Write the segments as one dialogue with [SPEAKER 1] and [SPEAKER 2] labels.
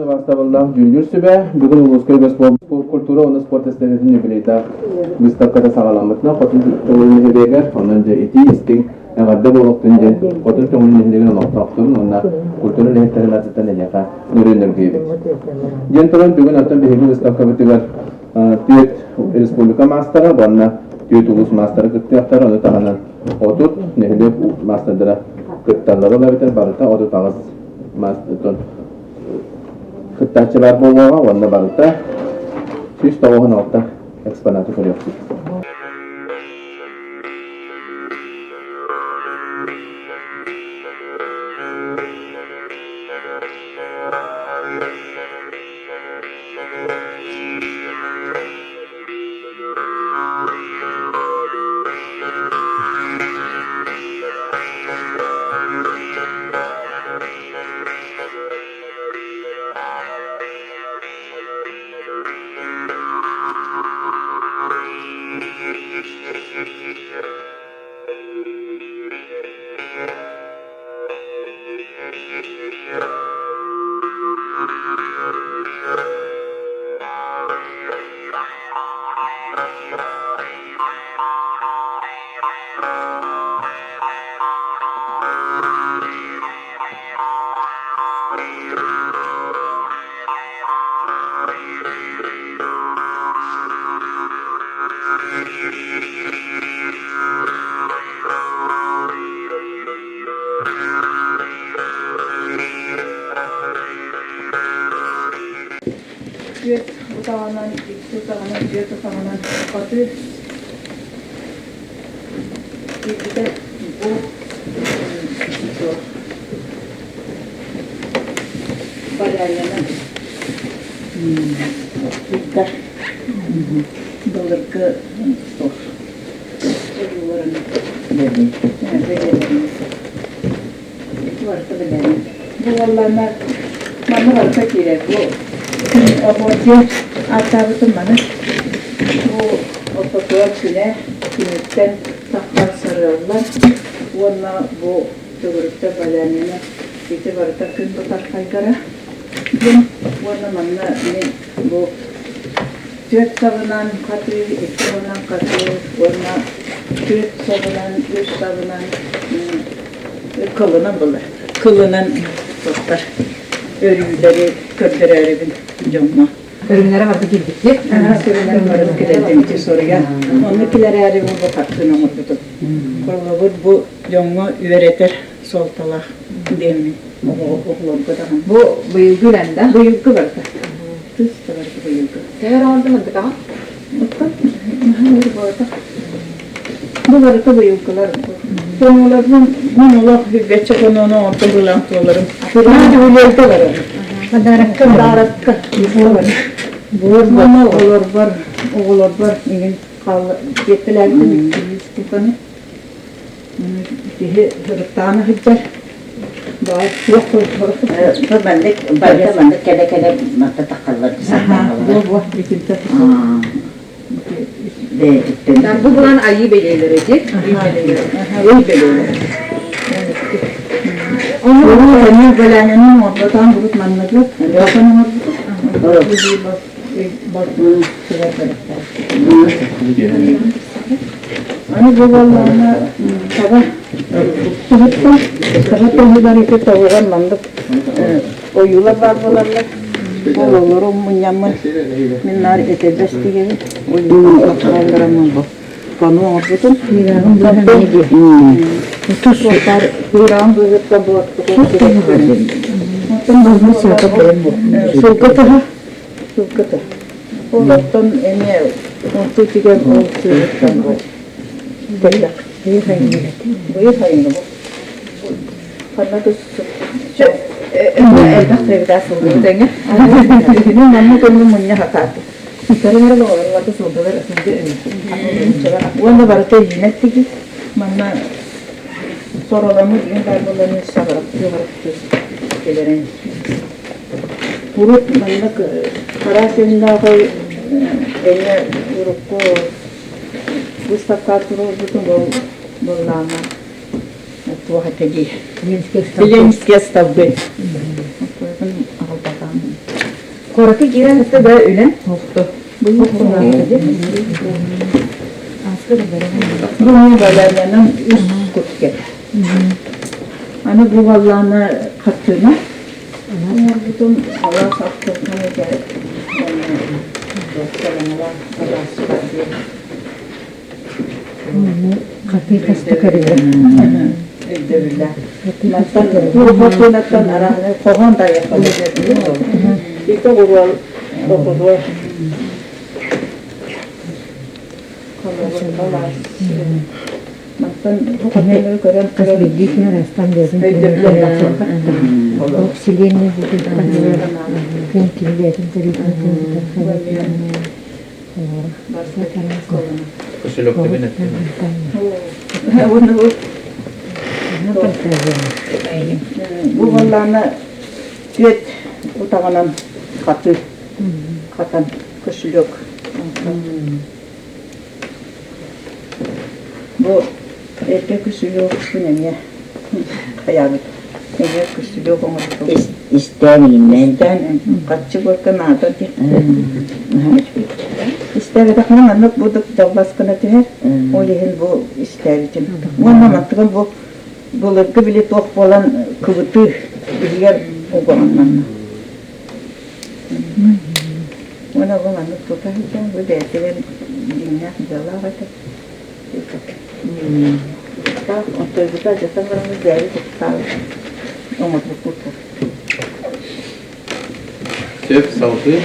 [SPEAKER 1] Убаастабыллаах дьүүллүүр сүбэ бүгүн улууска үгэс буолбут культура уонна спорт эстафетатын юбилейдаах выставката саҕаламмытынан Хотун Төҥүлү нэһилиэгэр, онон дьэ итии истиҥ эҕэрдэ буолуохтун диэн Хотун Төҥүлү нэһилиэгин олохтоохторун уонна культура үлэһиттэрин аатыттан эйиэхэ нөрүөн-нөргүйэбит. Диэн туран бүгүн оттон биһиги выставкабытыгар түөрт республика маастара уонна түөрт улуус маастара кыттыахтара, ону таһынан 30 нэһилиэк маастардара кытталлар, ол эбэтэр барыта 38 маастар кыттааччы баар буолуоҕа уонна барыта 196 экспонаты көрүөхпүт.
[SPEAKER 2] Түөрт утаҕынан, икки утаҕынан, түөрт утаҕынан хоту киирбитэ бу суох. Баляянан ыйдар былыргы суох. Ойууларын бэлиэлэрин ити барыта бэлиэнэн. Бу буоллаҕына манна барыта киирэр. Бу оһуор ааттаабытым маны. Бу ортотугар күнэ күнүттэн таххар сарыаллар уонна бу төгүрүктэр баляанньаны ити барыта күн бытархайдара диэн уонна манна мин бу түөрт сабынан хатыы, икки сабынан хатыы уонна түөрт сабынан, үс сабынан кылынан булар. Кылынан туттар өрүүлэри көрдөрөөрүбүн дьоҥҥо.
[SPEAKER 3] Өрүҥнэрэ барыта киирбиттэр.
[SPEAKER 2] Өрүҥнэрэ барыта килэрдимити суруйан. Онно килэрээри бу хартыына оҥорбутум. Холобур, бу дьоҥҥо үөрэтэр суолталаах диэммин оҕолорго даҕаны.
[SPEAKER 3] Бу быйылгы үлэн да?
[SPEAKER 2] Быйылгы барыта. Тыс да барыта быйылгы.
[SPEAKER 3] Төһө оҥордум мындыкаҕа?
[SPEAKER 2] Оттон наһаа өр буолбатах. Бу барыта быйылгылар. Хонууларбын мин олох билбэтчэ хонууну оҥордум былаан туоларым. Үлэлде барар.
[SPEAKER 3] Подарокка.
[SPEAKER 2] Подарокка. Буор оҕолорбор, оҕолорбор иҥин хаалла диэттэлээбитим икки штуканы. Киһи сырыттаҕына сылдьар. Баар туох
[SPEAKER 4] Бу маннык барыта маннык кэлэ-кэлэ манта таххаллар
[SPEAKER 2] Буо буо итинтэ
[SPEAKER 4] бэйэтиттэн
[SPEAKER 3] Бу булан айыы бэлиэлэрэ дии.
[SPEAKER 2] Ый бэлиэлэрэ. Ону эмиэ бэлээнэнин оҥорботоон бурут манныгы лёхан оҥорбутум. Аны бу буоллаҕына таба туһуттан таба туһугар ити тоҕугар маннык ойуулар баар буолаллар. Ол олору мунньаммын мин наар этэрбэс тигэбин. Ойууларын оттороллороммун бу панно оҥорбутум. Тыыраҕын быыһыттан бу Сылгы тыһа Сылгыта. Олортон эмиэ онту тигэн ол сыырыттан бу кэллэх. Быйыл сайыҥҥы бу. Ханна да
[SPEAKER 3] Элбэх тыгыда сылгыбыт эҥэ.
[SPEAKER 2] Күнүн манна көмүн мунньа хатааты.
[SPEAKER 3] Көрүҥэр оҕолорго сылгылар сылгы өҥө.
[SPEAKER 2] Уонна барыта иинэр тиги. Манна сороламмыт иин баар буолланы саҕарахтыы кэлэрин Урут маннык араас өҥнөөх эмиэ урукку выставка туруорбутум ол буоллаҕына туох этэ дии Ленинские столбы. Аҕалбатаҕым.
[SPEAKER 3] Куоракка киирэн кытта да үлэн мохто.
[SPEAKER 2] Бу мин балаанньанан үс кутке. Аны бу баллаана хартыына. Оҥорбутум алаас ахтылҕан этэ уонна алааска диэн.
[SPEAKER 5] Хатыы көрүллэр.
[SPEAKER 2] Өйдөбүллээх. Мантан хартыынаттан арааны хоһоон да айахха Ити оҕуруол оҕуруо Мантан бу хартыынаны көрөн
[SPEAKER 5] Хас биирдии күн арастан бэйэтин Ол вселенная күн кини бэйэтин көрүүтүн
[SPEAKER 1] Кошелектыбын эттим.
[SPEAKER 2] Бу буоллаана түөт утаҕынан хаты хатан кошелек. Бу эргэ кошелек эмиэ хайаабыт. Эмиэ кошелек оҥорбутум.
[SPEAKER 4] Истээн иҥнэн.
[SPEAKER 2] Истээн хаччы буолка наада дии. Истээбэтэхпинэ маннык бурдук далбас гына түһэр. Ол иһин бу истээбитим. Уонна мантыгым бу былыргы били туох буолан кыбытыы иһигэр угаҕын манна. Уонна бу маннык тута сылдьан бу бэйэтигэр дьиҥнээх дьыалаах этэ. Таах онтойбута алдьатан бараммыт бэйэбит ыксаабыт оҥорбуппут.
[SPEAKER 1] Сөп, салгыы.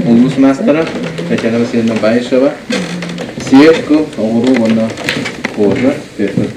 [SPEAKER 1] Улуус маастара Татьяна Васильевна Баишева. Сиэр кыл, оҕуруо уонна кожа, Петр.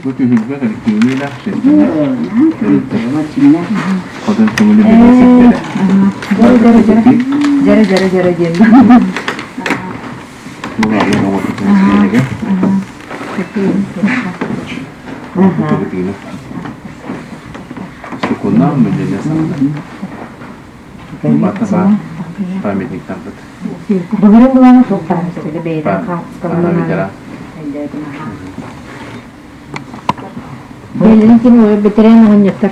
[SPEAKER 1] Урукку түһүлгэ коллективный да, общественный. Хотун көҥүлү билии сирдэрэ.
[SPEAKER 3] Дьэрэ дьэрэ дьэрэ диэн.
[SPEAKER 1] Бу аҕыйах оҕотун сиэнэгэ. Сукуна мөдьөнө саҕана. Бата баар памятниктарбыт.
[SPEAKER 5] Былырын буланы суох таһымсыгы бэйэтин хаартыскаларын. Бэйэлэрин кини бэтэрээн оҕонньоттор.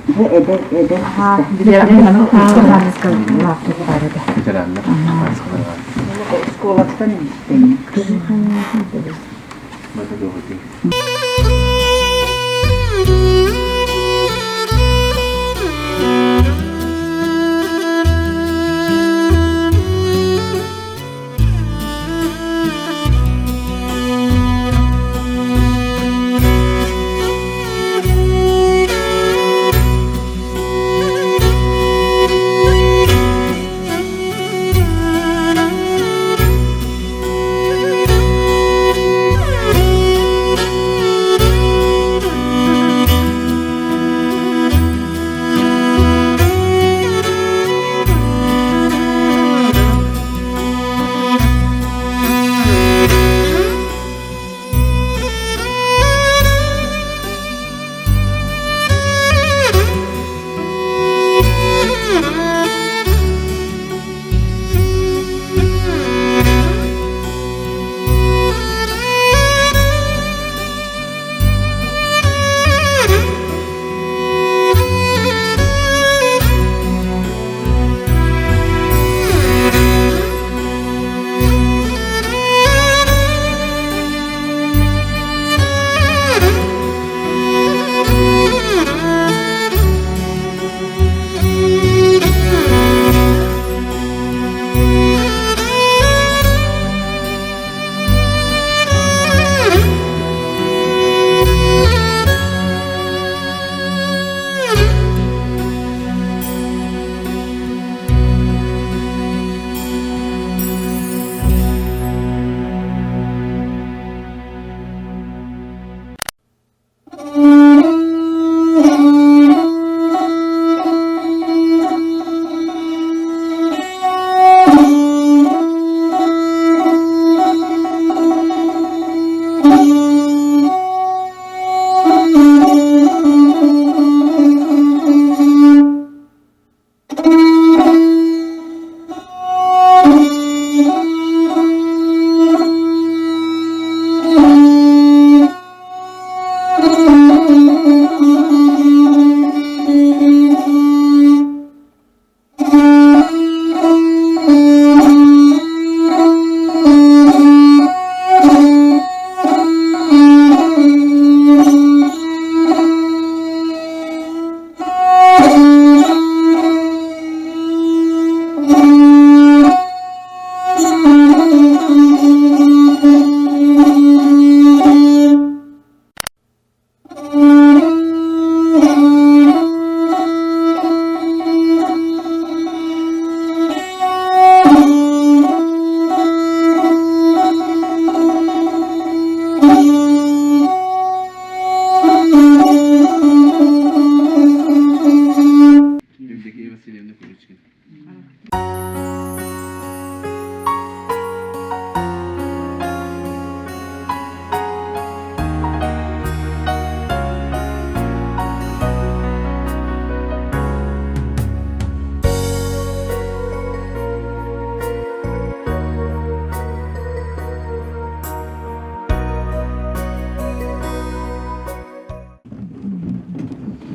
[SPEAKER 4] Бу эдэр эдэр
[SPEAKER 1] Ветераннар.
[SPEAKER 2] Оскуолаттан истэҥ.
[SPEAKER 1] Бата доҕотуй. Евдокия Васильевна Куличкина.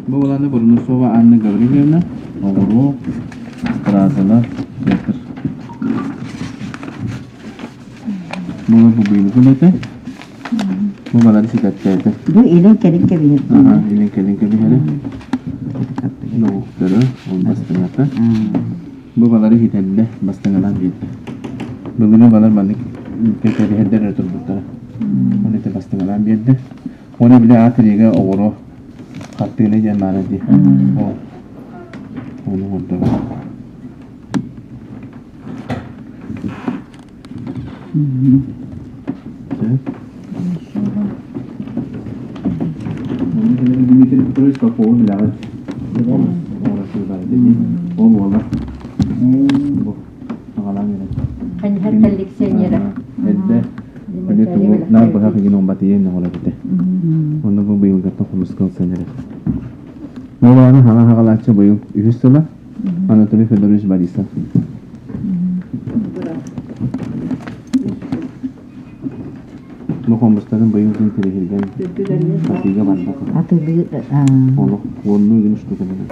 [SPEAKER 1] Бу уланы Бурнусова Анна Гаврильевна оҕуруо стразалар театр. Бу бу быйылгы үлэтэ. Бу балары ситэттээтэ.
[SPEAKER 4] Бу илин кэлин кэбиһэр.
[SPEAKER 1] Аха, илин кэлин кэбиһэрэ. Ноуктары, ол бастыҥата. Бу балары хитэллэ, бастыҥалаан биэрдэ. Былырыын балар маннык кэбиһэрдэр эрэ турбуттара. Оны ити бастыҥалаан биэрдэ. Оны били аат илиигэ оҕуруо хартыына диэн баара дии. Ол ону оҥордоҕо. Сөп. Дмитрий Петрович Попову билэҕит. Ол буолар. Бу аҕалаан эрэ.
[SPEAKER 5] Ханьыһар коллекционера.
[SPEAKER 1] Эрдэ Били тугу наар быһах игин умбатыйа оҥорор этэ. Онно бу быйылгаттан хомуска ылсан эрэр. Буолааны хаҥа хаҕалааччы быйыл үһүс сыла Анатолий Федорович Борисов. Бу хомустарын быйыл дьин тириһиргэн атыыга барбат.
[SPEAKER 4] Атылыы
[SPEAKER 1] Олох уоннуу игин штукалары.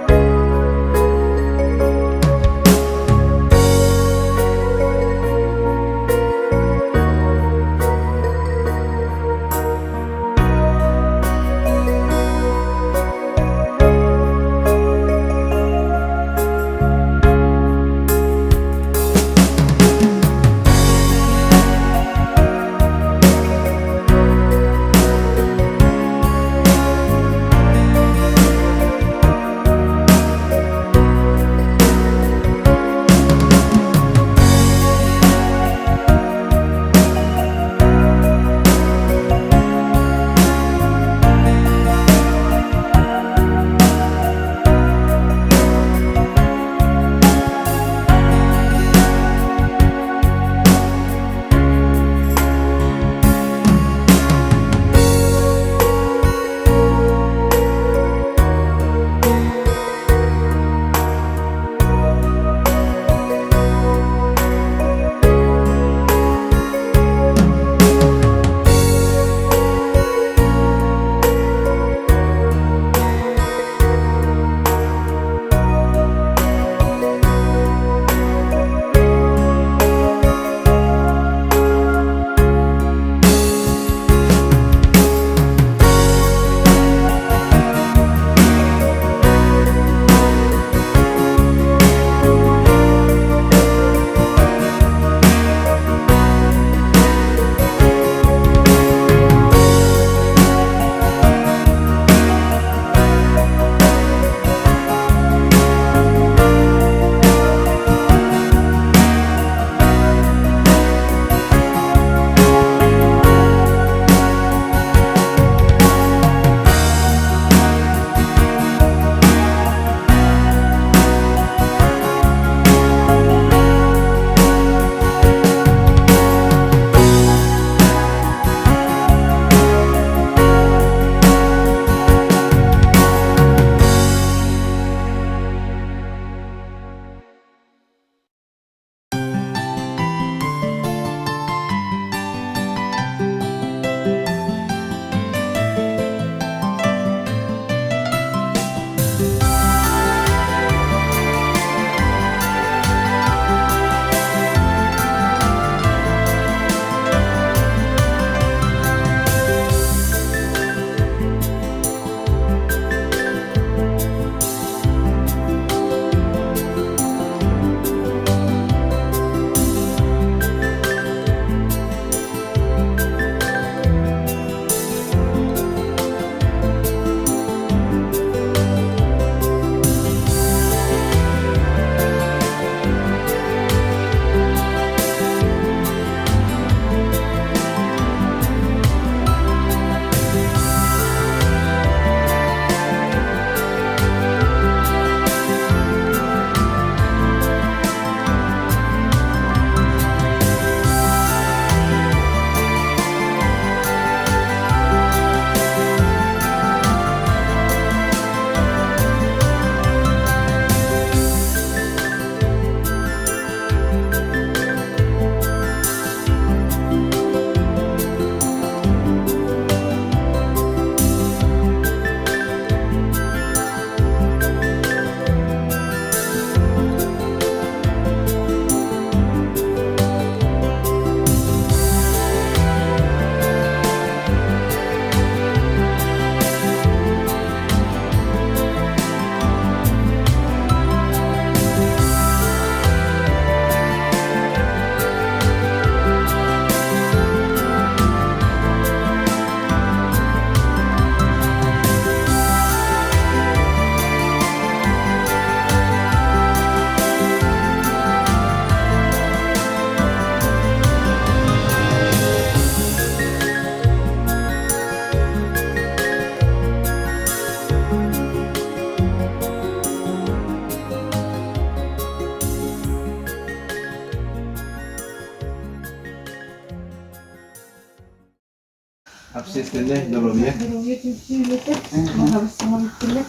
[SPEAKER 1] Общественное здоровье.
[SPEAKER 5] Здоровье түмсүү үлэтэ. Бу хабыс саҥа бүттүлэр.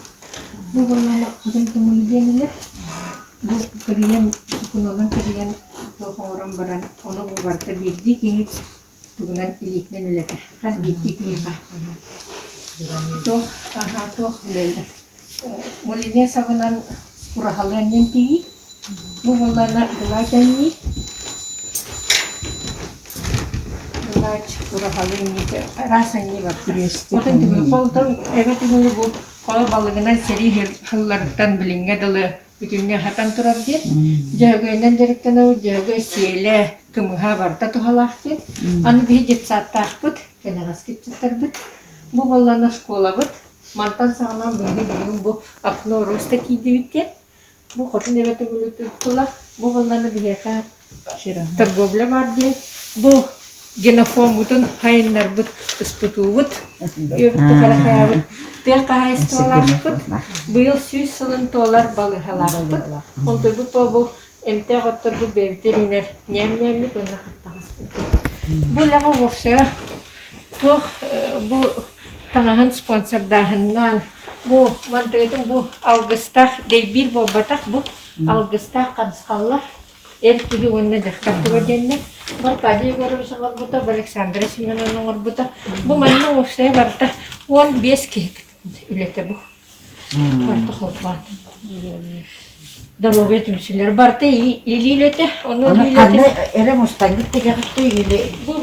[SPEAKER 5] Бу буоллаҕына хотон көҥүл диэнилэр. Бу кырыйан, сукуналан кырыйан туох оҥорон баран, ону бу барыта биирдии киһи тугунан илиитинэн үлэтэ. Хас биирдии киһиэхэ. Туох, аһаа, туох үлэлэр. Мулине сабынан ураһалыан диэн тигии. Бу буоллаҕына былаат анньыы. Былаат ураһалыы анньыыта араас анньыы бар. Отон түгүл холтон эбэ түгүлү бу холо балыгынан сэрии сылларыттан билиҥҥэ дылы бүтүннүү аһатан турар диэн. Дьөһөгөйүнэн дьарыктанабыт, дьөһөгөй сиэлэ, кымыһа барыта туһалаах диэн. Аны биһи детсадтаахпыт, кэнэҕэски ыччаттарбыт. Бу буоллаҕына школабыт. Мантан саҕалаан биһиги бүгүн бу окно роста киирдибит диэн. Бу хотун эбэ төгүлү тула бу буоллаҕына биһиэхэ торговля баар диэн. Бу генофоммутун хайыннарбыт, ыспытуубут, үөбүт тухары хайаабыт тыа хаһаайыстыбалаахпыт. Быйыл 100 сылын туолар балыыһалаахпыт. Онтуйбут бу эмтээх отторбут бэйэбитигэр үүнэр ньээм-ньээммит уонна хаттаҕаспыт. Бу үлэҕэ уопсайа туох бу таҥаһын спонсордааһыннаан бу мантыгытын бу алгыстаах дэйбиир буолбатах бу алгыстаах харысхаллар эр киһи уонна дьахтар туга диэннэр бу Аркадий Егорович оҥорбута, бу Александра Семеновна оҥорбута. Бу манна уопсайа барыта 15 киһи үлэтэ бу. Барыта холбоон. Доруобуйа түмсүүлэр барыта илии үлэтэ. Ону
[SPEAKER 4] Ону ханна эрэ мустаҥҥыт тэгэҕиттэ или
[SPEAKER 5] Бу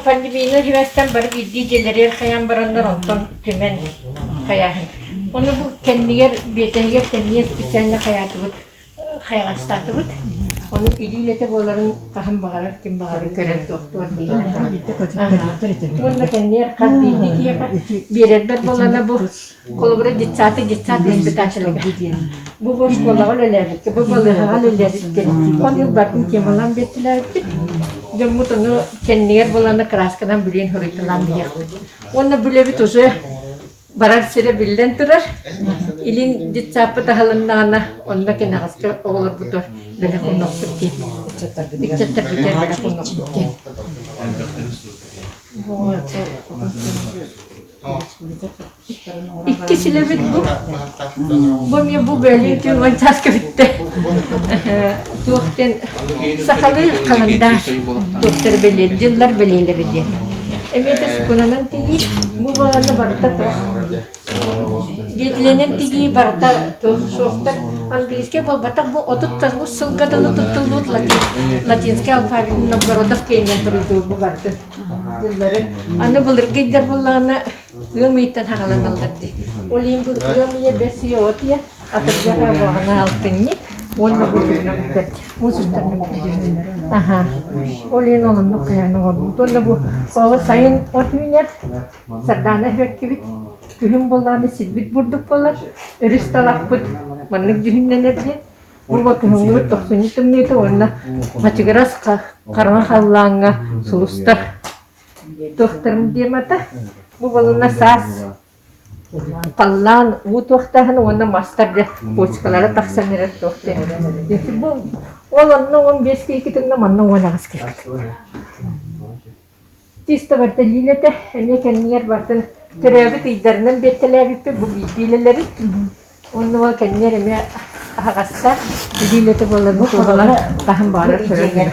[SPEAKER 5] пандемияны сибээстэн бары биирдии дьиэлэригэр хайаан бараннар онтон түмэн хайааһын. Ону бу кэннигэр биэтэһигэр кэннигэр специально хайаатыбыт хайаҕастаатыбыт. Ону илии үлэтэ буоларын хаһан баҕарар ким баҕарар көрөн туохтуор диэн. Уонна кэннигэр хас биирдии киһиэхэ биэрэрбэр буолана бу холобура детсады детсад испытателигэ. Бу бу школаҕа үлэлээбиккэ, бу балыыһаҕа үлэлээбиккэ. Ол барытын темалаан биэртилээбиппит. Дьоммут ону кэннигэр буолана красканан бүлүөн хоруйталаан биһиэхпит. Уонна бүлэбит уже барар сирэ биллэн турар. Илин детсаппыт аһылыннаҕына, онно кэнэҕэскэ оҕолорбутугар бэлэх уунуохпут диэн. Ыччаттарбытыгар бэлэх уунуохпут диэн. Вот. Иккис үлэбит бу. Бу эмиэ бу бөлүүн түүн уон чааска бүттэ. Туох диэн сахалыы халандаар туохтар бэлиэ, дьыллар бэлиэлэрэ диэн. Эмиэ да сукунанан тигии, бу баланы барыта туох. Диэтилэнэн тигии барыта туох суохтар. Английскай буолбатах бу 39 сылга дылы туттуллубут латин, латинский алфавит Новгородов киэҥинэн туруйдуур бу барытын. Дьыллары. Аны былыргы ыйдар буоллаҕына ыам ыйтан хаҕаланаллар дии. Ол иһин бу ыам ыйа бэс ыйа от ыйа, атырдьах ыйа алтынньы уонна бу бүтэр. Муус устарынан бүтэр. Аха. Ол иһин ол оннук хайаан оҥорбут. Уонна бу ол сайын от үүнэр, сардаана эһэккибит. Күһүн буоллаҕына сирбит бурдук буолар, өрүс талахпыт маннык дьүһүннэнэр диэн. Бу кыһыҥҥыбыт тохсунньу тымныыта уонна хачыгырас хараҥа халлааҥҥа сулустар туохтарын диэмата. Бу буолуна саас халлаан уу туохтааһын уонна мастар дьэ почкалара тахсан эрэр туох диэн. Бу ол онно 15 киһи кытынна, манна 18 киһи кытынна. Чисто барда лиилэтэ, эмиэ кэннигэр бардын төрөөбүт ыйдарынан биэртэлээбиппит бу биирдиилэлэри. Уонна ол кэннигэр эмиэ аһаҕастаах илиилэтэ буолан туһалар хаһан баҕарар көрөллөр.